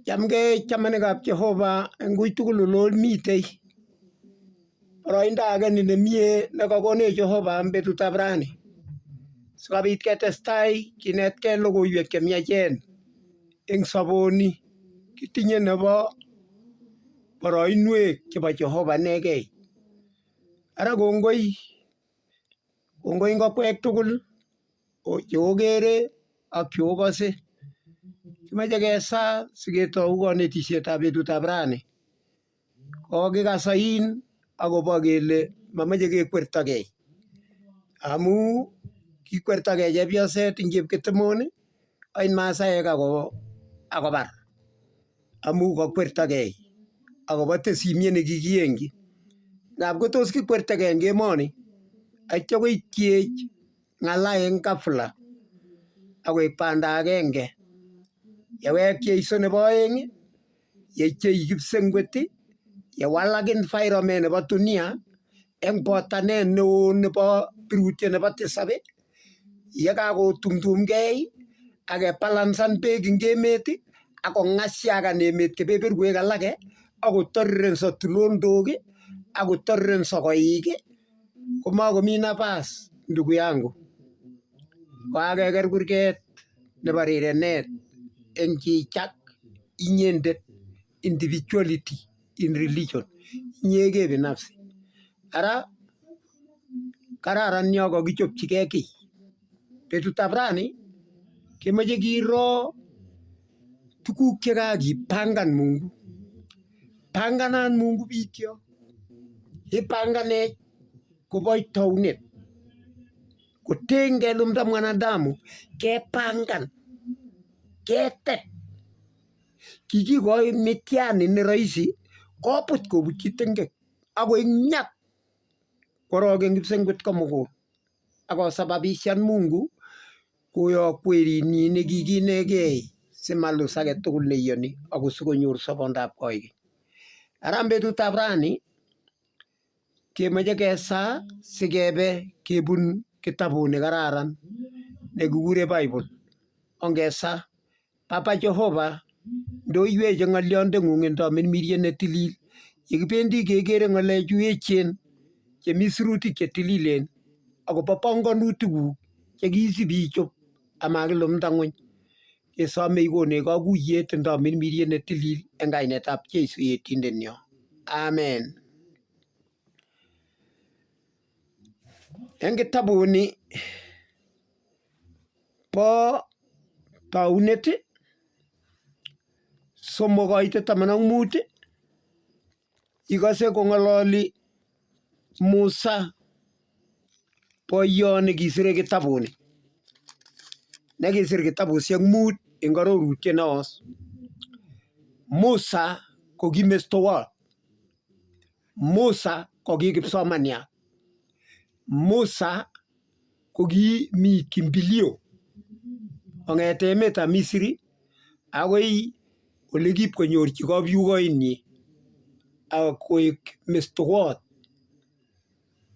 Chamgei chamanikab Jehova eng ui tugul ole omitei. Boroindo age ni nemie nekakonech Jehova eng betutab rani. Sikobit ketestai kinetkei logoiwek chemiachen eng soboni kitinye nebo boroinwek chebo Jehova inegei. Ara kongoi, kongoi eng okwek tugul cheokere ak cheokose. Kimoche kesaa siketou konetisietab betutab rani. Kokikas oin akobo kele mamoche kekwertokei amu kikwertokei chepyoset eng chepketemon oin masaek akobar amu kakwertokei akobo tesimiet nekikiengchi. Ngap kotos kikwertokei eng emoni atya koityech ng'ala eng ghafla akoek banda agenge. Yewek Jeiso nebo oeng yechei kipsengwet yewalak environment nebo dunia eng botanet neo nebo birutiet nebo tisab yekakotumtumkei akebalansan beek eng emet akong'ashakan emet kebeberwek alake akotorirenso tulondok akotorirenso koik komakomi nafas ndugu yangu. Kokakeker kurget nebo rirenet eng chichak inyendet individuality in religion inyegei binafsi. Ara kararan yo kakichopchigei kiy. Betutab rani kemoche kiro tuguk chekakipangan Mungu. Panganat Mungu bikyok. Kipanganech kobo tounet. Koteny kelumda mwanadamu kepangan ketet. Kikikoi mitihani ne rahisi kobut kobutyi tengek akoek miat korok eng kipsengwet komugul akosababishan Mungu koyok werinyi nekikinegei simalus age tugul neiyoni ako sikonyor sobondab koigeny. Ara betutab rani kemoche kesaa sikebe kebun kitabut nekararan nekikure Bible. Ongesaa. Baba Jehova ndoiwech eng ng'olyondeng'ung eng tamirmiriet netilil yekibendi kekere ng'alechu echen chemi sirutik chetililen akobo panganutikuk chekiisib ichob amakilumda ng'weny. Kesome ikonech kakuyet eng tamirmiriet netilil eng kainetab Jeiso yetindenyo. Amen. Eng kitabuni bo tounet somok koitet 15 ikose kong'ololi Musa boiyot nekisire kitabuni nekisir kitabushek mut eng arorutiet neos. Musa ko ki mestowot. Musa ko ki kipsomaniat. Musa ko kimi kimbilio kong'ete emetab Misri akoi ole kipkonyorchi kapyukoinyi ak koek mestowot.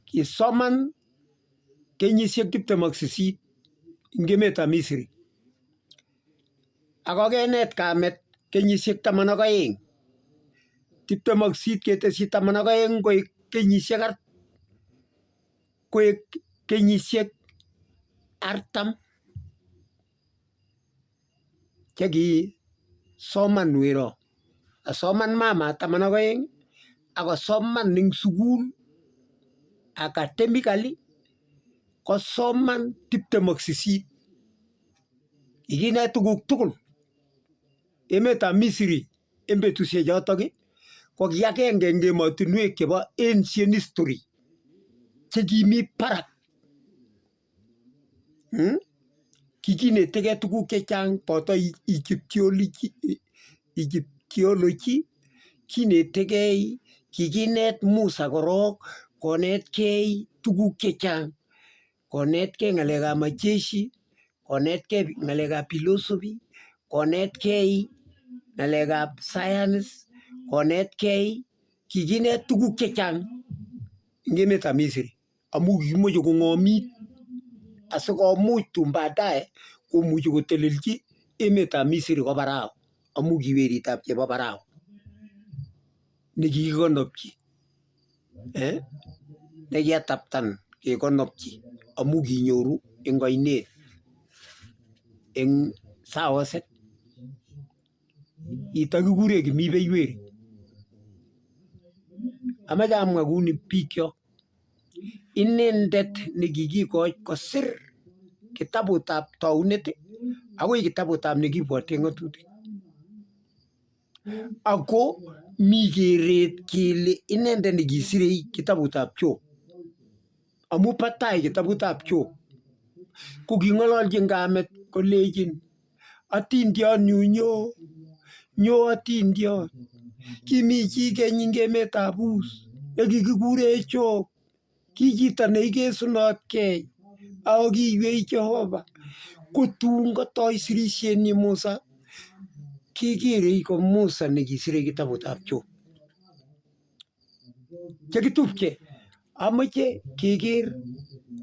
Kisoman kenyisiek 28 eng emetab Misri ako kenet kamet kenyisiek 12. 28 ketesyi 12 koek kenyisiek koek kenyisiek 40 chekisoman wero. Kasoman mama 12 akosoman eng sukul academically kosoman 28. Kikinet tuguk tugul. Emetab Misri eng betusiek chotok ko ki agenge eng emotinwek chebo ancient history chekimi barak. Kikinetegei tuguk chechang boto Egyptiology kinetegei kikinet Musa korok konetkei tuguk chechang konetkei ng'alekab majeshi konetkei ng'alekab philosophy konetkei ng'alekab science konetkei kikinet tuguk chechang eng emetab Misri amu kikimoche kong'omit asikomuch tun baadaye komuchi kotelelchi emetab Misri ko Pharaoh. amu ki weritab chebo Parao nekikikonopchi nekiataptan kekonopchi amu kinyoru eng oinet eng saoset kitokikure kimii weri. Amache amwa kouni bikyok inendet nekikikoch kosir kitabutab tounet akoi kitabutab nekibwote ng'otutik. Ako mi keret kele inendet nekisirei kitabutab Job amu bo tai kitabutab Job ko king'ololchin kamet kolechin atindiot nyu nyo nyo atindiot kimi chi keny eng emetab Uz nekikikure Job ki chito neikesunotkei ako kiiywei Jehovah ko tun kotoi sirishenyi Musa kekerei ko Musa nekisirei kitabutab Job. Chekitupche amoche keker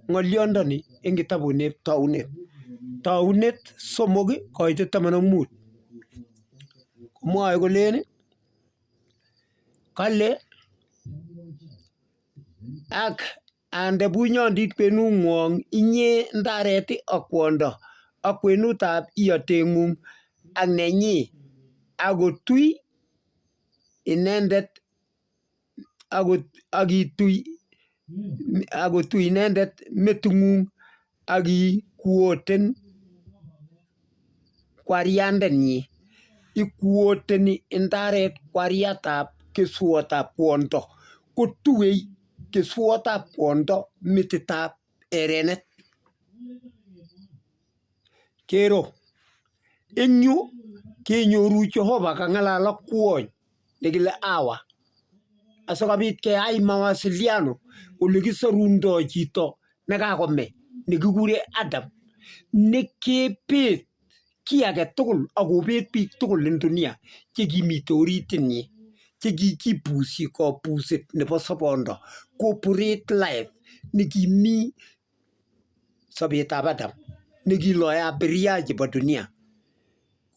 ng'olyondoni eng kitabut neb tounet. Tounet 3 koitet 15 komwoe kolen kale ak ande bunyondit kwenung'wong inye ndaret ak kwondo ak kwenutab iyoteng'ung ak nenyi akotui inendet akotui inendet meting'ung akikuoten kwariandenyi. Ikuoteni ndaret kwariatab keswotab kwondo kotuei keswotab kwondo metitab erenet. Kero eng yu kenyoru Jehovah kang'alal ak kwony nekile Hawa asikobit keyai mawasiliano ole kisorundoi chito nekakome nekikure Adam nekebet kiy age tugul akobet biik tugul eng dunia chekimite oritinyi chekikibusi kobuset nebo sobondo corporate life nekimi sobetab Adam nekiloe abiria chebo dunia.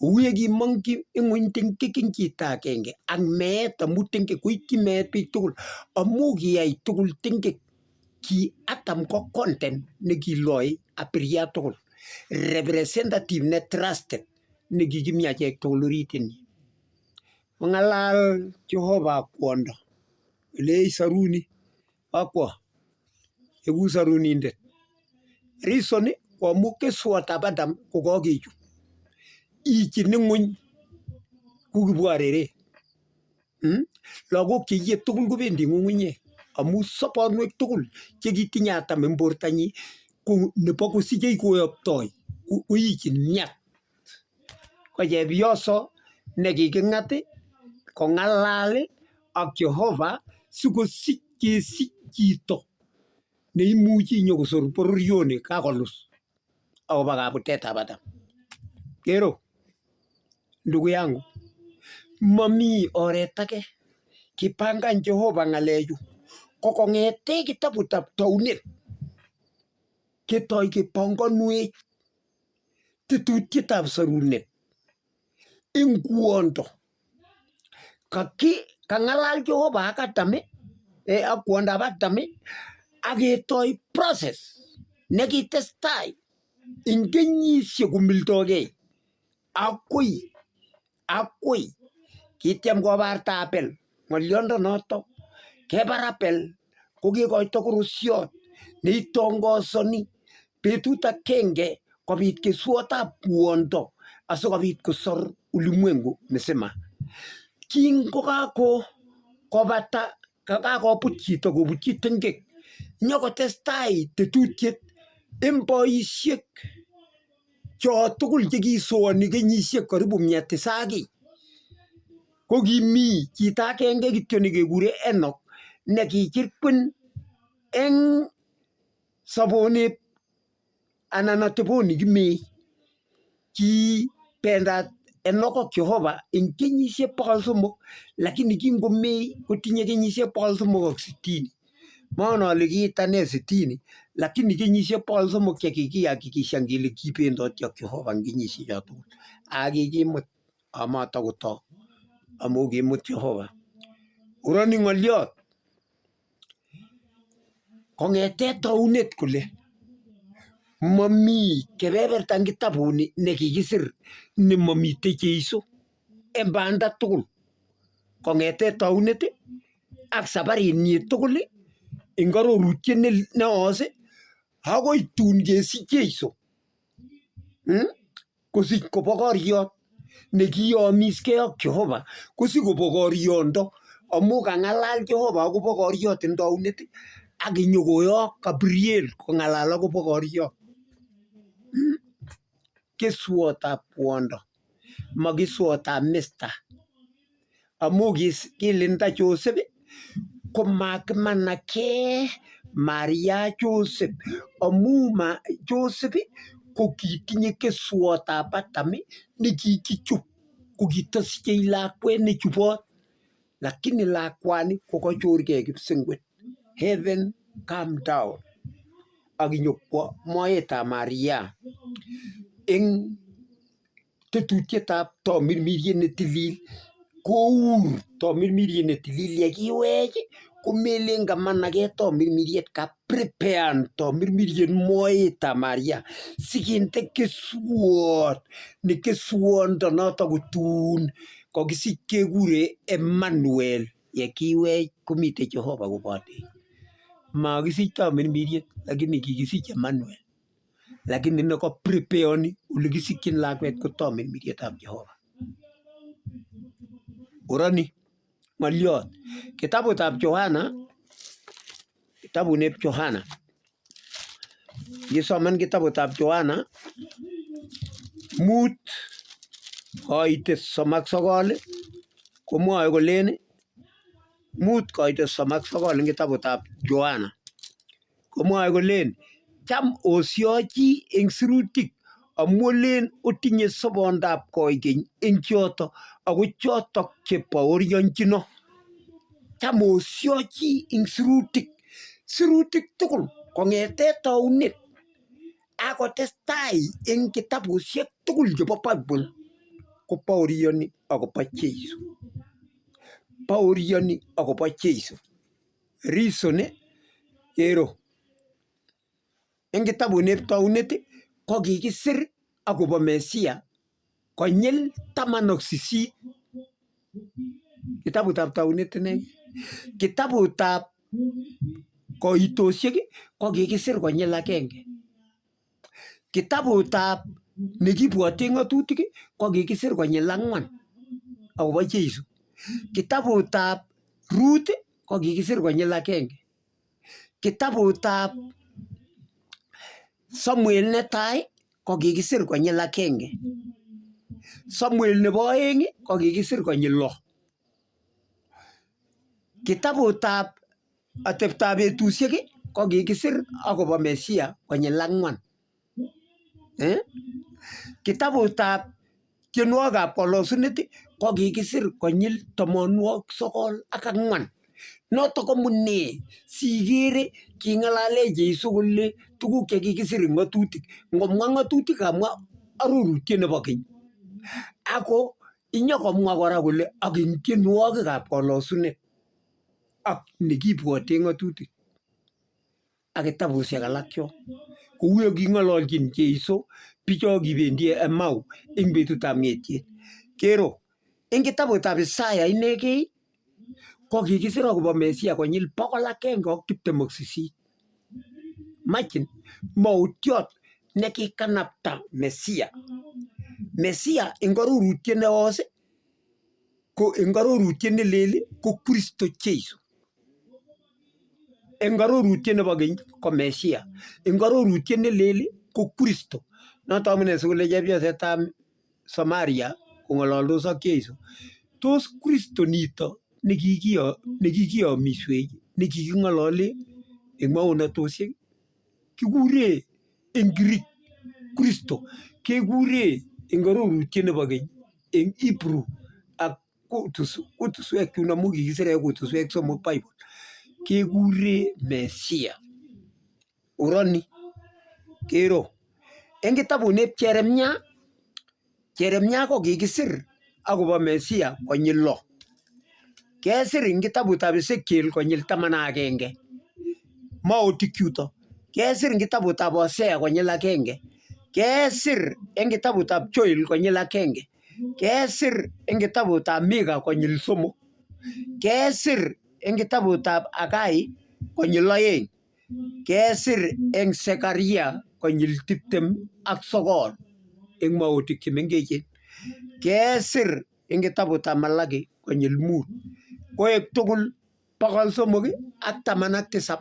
Kou yekimong'chi ing'weny tengek eng chito agenge ak meet amu tengek koityi meet biik tugul amu kiyai tugul tengek ki Adam ko content nekiloe abiria tugul representative ne trusted nekikimi achek tugul orit inyi. Kong'alal Jehovah ak kwondo kolech soruni akwo eku sorunindet. Reason ko amu keswotab Adam kokakechub ichin ing'weny ku kipwareret. Lagok cheiye tugul kobendi ng'ung'unyek amu sobonwek tugul chekitinye Adam eng bortanyi ko nebo kosichei koyoptoi koichin miat. Ko chepyoso nekiking'at kong'alal ak Jehovah sikosich kesich chito neimuchi nyokosor bororioni kakolus akobo kabutetab Adam. Kero ndugu yangu momi oret age kipangan Jehovah ng'alechu ko kong'ete kitabutab tounet ketoi kepongonwech tetutietab sorunet eng kwondo. Kang'alal Jehovah ak Adam ak kwondab Adam aketoi process nekitestai eng kenyisiek komildogei akoi kityem kobarta Abel ng'oliondonoto kebar Abel kokikoito korosiot neitongosoni betut agenge kobit keswotab kwondo asikobit kosor ulimwengu mzima. Kingokakobata kakobut chito kobutyi tengek nyokotestai tetutiet eng boisiek cho tugul chekisooni kenyisiek karibu mia tisa ak kiy ko kimi chito agenge kityo nekekure Enoch nekichirkwin eng soboni anan ateboni kimee kibendat Enoch ak Jehovah eng kenyisiek 300 lakini kingomei kotinye kenyisiek 360. Mongen ale kiit ane sitini lakini kenyisiek 300 chekikihakikishan kele kibendoti ak Jehovah eng kenyisiek cho tugul ak kikimut. amatakotok amu kimut Jehova. Uroni ng'oliot kong'ete taunet kole mami kebeberta eng kitabuni nekikisir nemomitei Jeiso eng banda tugul kong'ete taunet ak sabarinyi tugul eng arorutiet neos akoi tun kesich Jeiso kosich kobokoriot nekiyomiskei ak Jehova kosich kobokoriondo amu kang'alal Jehova akobo koriot eng taunet ak inyokoyok Gabriel kong'alal akobo koriot. Keswotab kwondo ma keswotab mista amu kilinda Joseph komakimanake Maria Joseph amu Joseph ko kitinye keswotab Adam nekikichub kokitosichei lakwet nechubot lakini lakwani kokachorkei kipsengwet. Heaven come down ak inyokwo moetab Maria eng tetutietab tamirmiriet netilil kour tamirmiriet netilil yekiwech komelen kamanaket tamirmiriet kapreparan tamirmiriet moetab Maria sikinde keswot ne keswondonoto kotun kakisich kekure Emmanuel yekiwech komitei Jehova kobotech. Makisich tamirmiriet lakini kikisich Emmanuel lakini nekaprepareoni ole kisikchin lakwet ko tamirmirietab Jehova. Oroni ng'oliot kitabutab Johana kitabuneb Johana ngisoman kitabutab Johana 5:39 komwoe kolen 5:39 eng kitabutab Johana komwoe kolen cham osiochi eng sirutik amu olen otinye sobondab koikeny eng choto ako chotok chebaorionchino. Cham osiochi eng sirutik, sirutik tugul kong'ete taunet akotestai eng kitabushek tugul chebo Bible kobaorioni akobo Jeiso. Baorioni akobo Jeiso. Reason kero eng kitabuneb taunet kokikisir akobo Mesia konyil 18. Kitabutab taunet inegei. Kitabutab koitosiek kokikisir konyil 1. Kitabutab nekibwote ng'atutik kokikisir konyil 4 akobo Jeiso. Kitabutab Ruth kokikisir konyil 1. Kitabutab Samuel netai kokikisir konyil 1. Samuel nebo 2 kokikisir konyil 6. Kitabutab ateptab betusiek kokikisir akobo Mesia konyil 4. Kitabutab tienwogikab kolosunet kokikisir konyil 94. Notok amune sikere king'alale Jeiso kole tuguk chekikisir eng ng'atutik. Ngomwa ng'atutik kamwa arorutiet nebo keny. Ako inyokomwa kora kole ak eng tienwogikab kolosunet ak nekibwote ng'atutik ak kitabushek alak cho. Kou king'ololchin Jeiso bicho kibendi Emau eng betutab ng'etiet. Kero eng kitabutab Isaya inegei kokikisir akobo Mesia konyil 128. Imagine mautiot nekikanapta Mesia. Mesia eng arorutiet neos ko eng arorutiet nelel ko Kristo Jeiso. Eng arorutiet nebo keny ko Mesia. Eng arorutiet nelel ko Kristo. Noto amune sikole chepyosetab Samaria kong'ololdos ak Jeiso. Tos Kristo nito nekikiyomiswech nekiking'olole eng maonatosiek kikure eng Greek Kristo kekure eng arorutiet nebo keny eng Hebrew ak kutuswek chun amu kikisire kutuswek somok Bible kekure Mesia. Uroni kero eng kitabuneb Jeremia, Jeremia kokikisir akobo Mesia konyil lo. Kesir eng kitabutab Ezekiel konyil 11 maotik chuto. Kesir eng kitabutab Hosea konyil 1. Kesir eng kitabutab Joel konyil 1. Kesir eng kitabutab Mika konyil 3. Kesir eng kitabutab Hagai konyil 2. Kesir eng Zekaria konyil 29 eng maotik che mengechen. Kesir eng kitabutab Malaki konyil 5. Koek tugul 317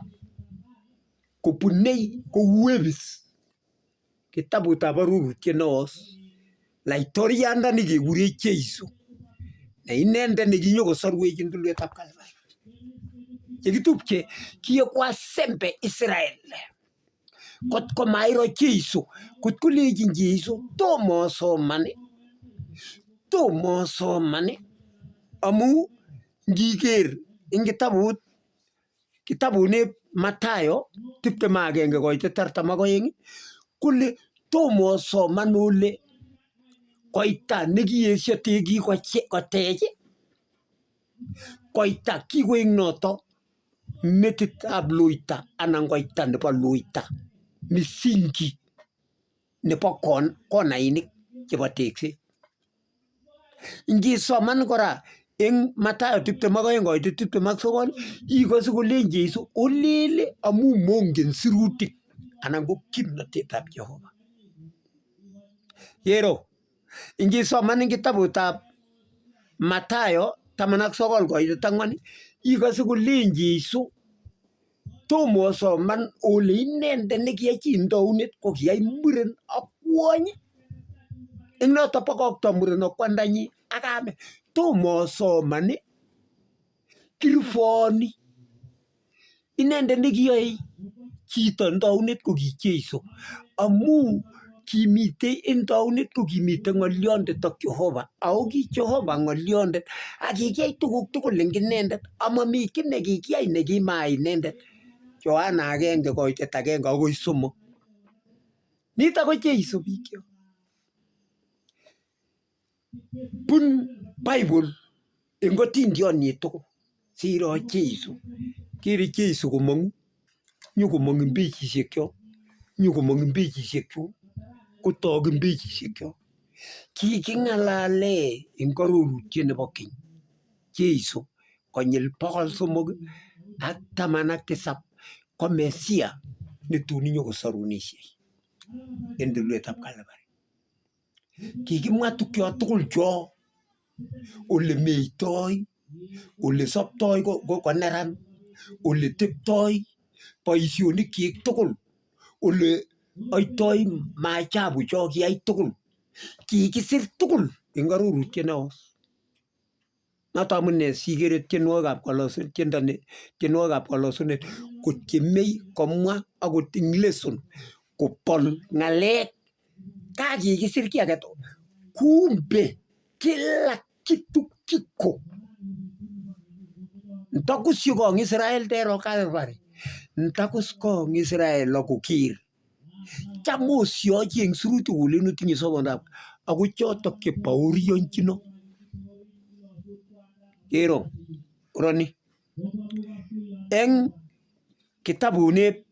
kobunei kou webis kitabutab arorutiet newos. Laitoriandani kekure Jeiso ne inendet nekinyokosorwech eng tulwetab Kalvari. Chekitupche kieku asembe Israel. Kot ko mairo Jeiso, kot kolechin Jeiso tomo osoman, tomo osoman amu ngiker eng kitabut kitabuni Mathayo 21 koitet 42 kole tomo osoman ole koita nekiesio tekik kotech koita kikoek noto metitab loita anan koita nebo loita misingi nebo konainik chebo tekset. Ngisoman kora eng Mathayo 22 koitet 29 ikose kolen Jeiso olele amu mongen sirutik anan ko kimnatetab Jehova. Kero ngisoman eng kitabutab Mathayo 19 koitet 4 ikose kolen Jeiso tomo osoman ole inendet nekiyai chi eng tounet ko kiyai muren ak kwony eng noto bokokto muren ak kwandanyi ak kamet. Tomo osoman kirfoni inendet nekiyoe chito eng tounet ko ki Jeiso amu kimitei eng tounet ko kimitei ng'oliondet ak Jehova ako ki Jehova ng'oliondet ak kikiyai tuguk tugul eng inendet amami kiy nekikiyai nekimayai inendet. Yohana 1 koitet 1 akoi 3. Nito ko Jeiso bikyok. Bun Bible eng otindioniet tugul siro Jeiso. Kere Jeiso komong'u nyokomong eng pechishek kyok nyokomong eng pechishek chuk kotok eng pechishek kyok. Kiking'alale eng arorutiet nebo keny Jeiso konyil 317 ko Mesia netun inyokosorunishei eng tulwetab Kalvari. Kikimwa tukcho tugul cho ole meitoi, ole soptoi ko neran, ole teptoi, boisionikchik tugul, ole oitoi maajabu cho kiyai tugul. Kikisir tugul eng arorutiet newos. Noto amune sikere tienwogikab tienwogikab kolosunet kotyemei komwa akot eng lesson kobol ng'alek kakikisir kiy age tugul. Kumbe kila kitu kiko. Ntakusyi kong Israel tero Calvary. Ntakus kong Israel akoker. Cham osyochi eng sirutik olen otinye sobondab ako chotok che baorionchino. Kero oroni eng kitabunep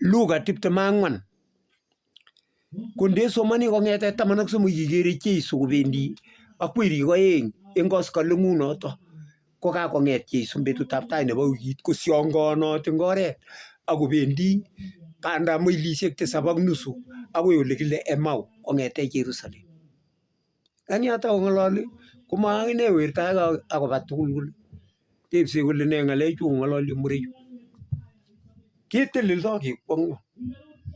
Luka 24 ko ndesomoni kong'ete 13 ikere Jeiso kobendi ak werik oeng eng koskoleng'unoto ko kakong'et Jeiso betutab tai nebo wikit kosyongonoti eng oret akobendi bandab mailishek 7.5 akoi ole kile Emau kong'ete Jerusalem. Eng yoto kong'ololi koma akine werto age akoba tugul kole tepse kole ne ng'alechu kong'ololi murechu. Ketelelso kekwong'yo.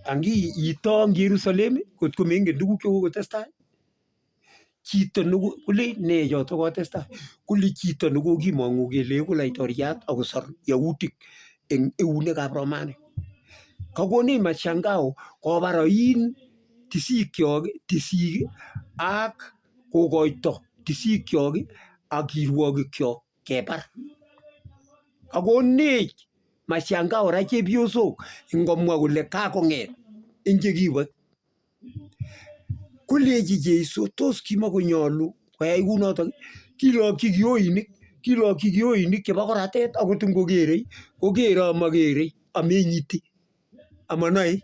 Angi ito eng Jerusalem kot ko mengen tuguk chekokotestai chito kole ne choto kotestai kole chito nekokimong'u kele eku laitoriat akosor yautik eng eunekab romanik. Kakonech mashangao kobar oin tisikyok tisik ak kokoito tisikyok ak kirwokikyok kebar. Kakonech mashangao ra chepyosok ngomwa kole kakong'et eng chekiwek. Kolechi Jeiso tos kimokonyolu Koyai kounotok kilokchi kioinik, kilokchi kioinik chebo koratet akot ngokerei kokerei amakerei amenyiti amanoei.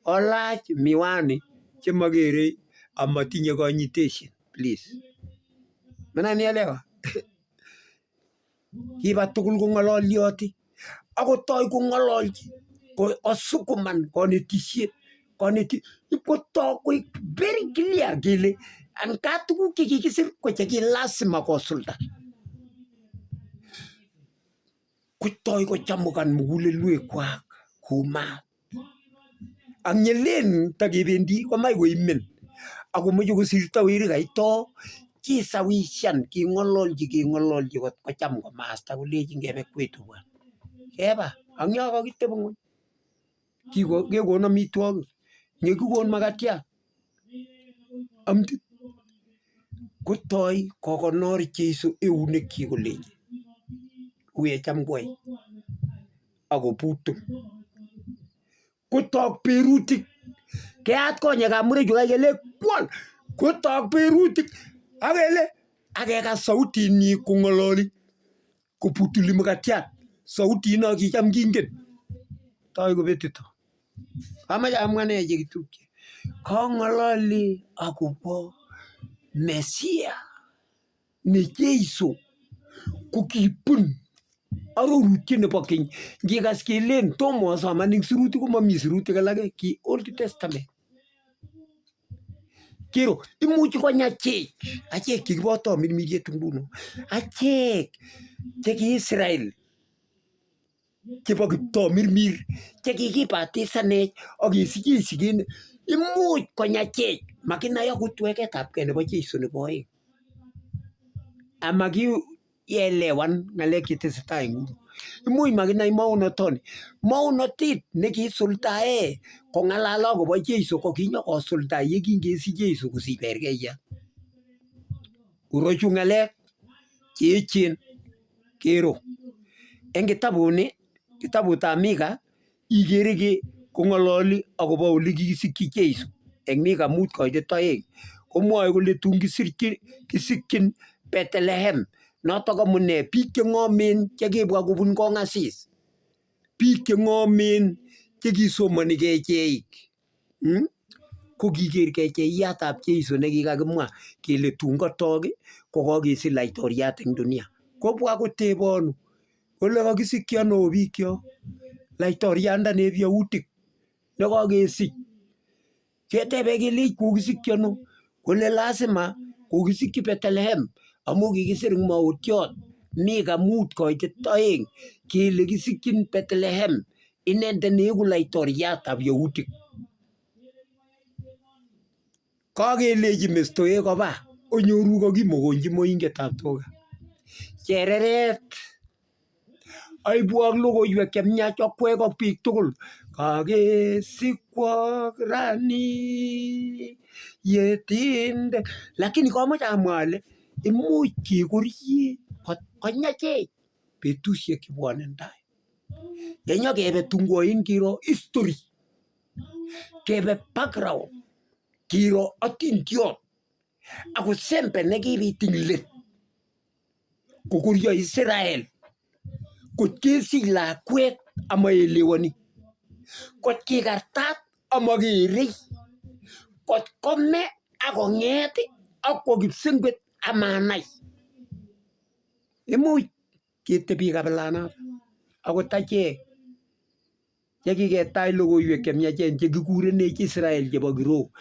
Kolach miwani chemakerei amatinyei kanyiteshen please Mnanielewa Kiba tugul kong'ololioti akotoi kong'ololchi kosukuman kanetishet ipkotok koek very clear kele anga tuguk chekikisir ko cheki lazima kosulda. Kotoi kochamukan mugulelwek kwak kou maat. Ak nyelen takebendi komach koimen akomochei kosirto weri kaitoo kisawishan keng'ololchi keng'ololchi kot kocham komasta kolechin kebe kwetu bwana. Keba ang yo kakitebi ng'weny kekon omitwokik nyekikon makatiat kotoi kokonor cheiso eunekchi kolechi kou ye cham kwae akoputul. Kotok berutik keyat konyekab murechu kai kelech kwol kotok berutik akele akekas sautinyi kong'ololi koputuli mukatiat sautit no kicham kingen toi kobetito. Amache amwa ne chekitupche kang'ololi akobo Messiah ne jeiso ko kibun arorutiet nebo keny ngikas kelen tomo osoman eng sirutik komami sirutik alake ki old testament. Kiro imuchi konyachech achek chekibo tamirmiriet nguno achek che ki Israel chebo kiptomirmir chekikibatisanech akesichech siket imuch konyachech makinai akot weketabkei nebo jeiso nebo oeng amakielewan ng'alek chetesetai nguno. Imuch makinai maonotoni maonotet nekiisuldae kong'alale akobo jeiso ko kinyokosulda yekingesich jeiso kosich perkeiyat. Urochu ng'alek cheechen kero eng kitabuni kitabutab Mika ikere kong'ololi akobo ole kikisikchi jeiso eng Mika 5:2 komwoei kole tun kisikchin Bethlehem notok amune biik cheng'omen chekibwa kobun kong'asis biik cheng'omen chekisomoni kecheik ko kiker kecheiyatab jeiso nekikakimwa kele tun katok kokakesich laitoriat eng dunia kobwa kotebonu kole kakisikchi ano oo biikcho laitoriandanep youtik nekakesich ketebe kelech kokisikchi ano kole lazima kokisikchi Bethlehem amu kikisir eng maotiot Mika 5:2 kele kisikchin Bethlehem inendet neeku laitoriatab youtik. Kakelechi mestowek koba onyoru kakimokonji moingetab tuga chereret aibwok lokoiwek chemiach okwek ak biik tugul kakesikwok rani Yetindet lakini kamoche amwa ale imuch kekorie konyachech betushek chebwonei tai yenyokebe tungwoin kiro history kebe background kiro atindiot ako sembe nekibit ing let kokorio Israel kot kesich lakwet amaelewani kot kikartat amakerei kot kome akong'et akwo kipsengwet amanai imuch ketebi kabilanoto akot achek chekiketach lokoiwek chemiachen chekikurenech Israel chebo kiroho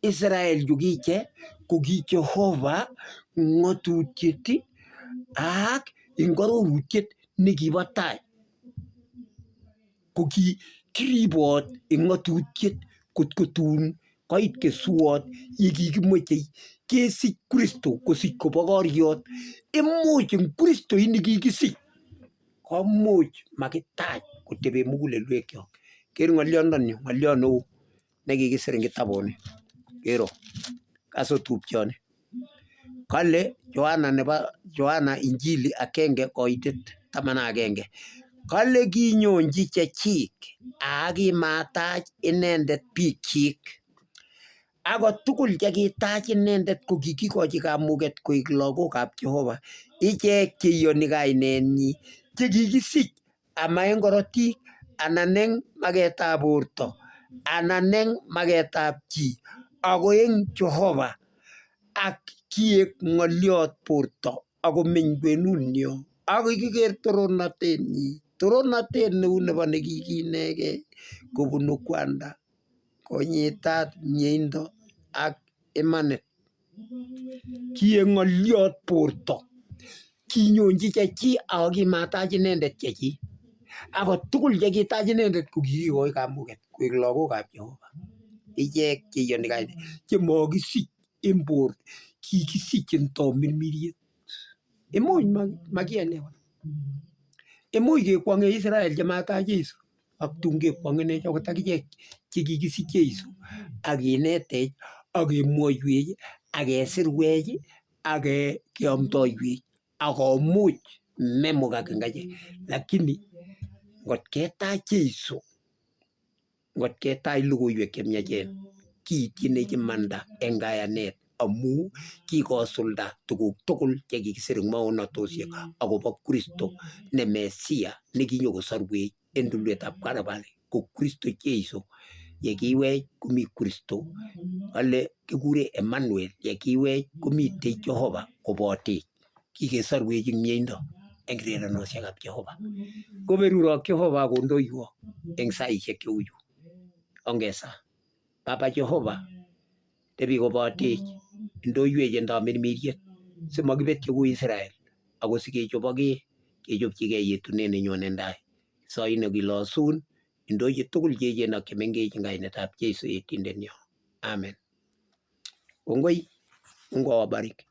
Israel chukiche ko ki Jehova ng'otutiet ak ingororutiet nekibo tai ko ki kiribot eng ng'otutiet kot ko tun koit keswot yekikimochei kesich Kristo kosich kobokoriot imuch eng Kristo ini kikisich komuch makitach kotebe mugulelwekchok ker ng'olyondoni ng'olyo neo nekikisir eng kitabuni kero kas otupchoni kale Yohana nebo Yohana injili 1:11 kale kinyonji chechik akimatach inendet biikchik. Ako tugul che kitach inendet ko kikikochi kamuget koik lagokab Jehova, ichek che iyoni kainenyi, che kikisich ama eng korotik anan eng magetab borto anan eng magetab chi, ako eng Jehova. Ak kiek ng'olyot borto akomeny kwenunyo ak kikiker torornatenyi, torornatet neu nebo ne ki inegei kobunu Kwanda, konyitat myeindo ak imanit. Kiek ng'olyot borto, kinyonchi chechik ako kimatach inendet chechik. Ako tugul che kitach inendet ko kikikochi kamuget koik lagokab Jehova, ichek che iyoni kainet, che makisich eng borto, kikisich eng tamirmiriet. Imuch makielewan, imuch kekwong'e Israel chematach Jesu ak tun kekwong'enech akot akichek che kikisich Jesu ak kinetech ak kemwoiwech ak kesirwech ak keamndoiwech ak komuch memukak eng achek. Lakini ngot ketach Jesu, ngot ketach logoiwek che miachen, kiitchinech imanda eng kayanet amu kikosulda tuguk tugul che kikisir eng maonatosiek akobo Kristo ne Mesia ne kinyokosorwech eng tulwetab Kalvari ko Kristo Jesu. Ye kiwech komi Kristo, kale kikure Emmanuel, ye kiwech komitei Jehova kobotech. Kikesorwech eng mieindo eng rerenosiekab Jehova. Koberurok Jehova akondoiwok eng saishek cheu chu. Ongesa. Baba Jehova, tebi kobotech, indoiwech eng tamirmiriet simakibetye kou Israel ako sikechobokee kechopchigei yetunet nenyone eng tai. Soin akilosun, indochi tugul cheechen ak chemengech eng kainetab Jesu etindenyo. Amen. Kongoi, Mungu awabariki.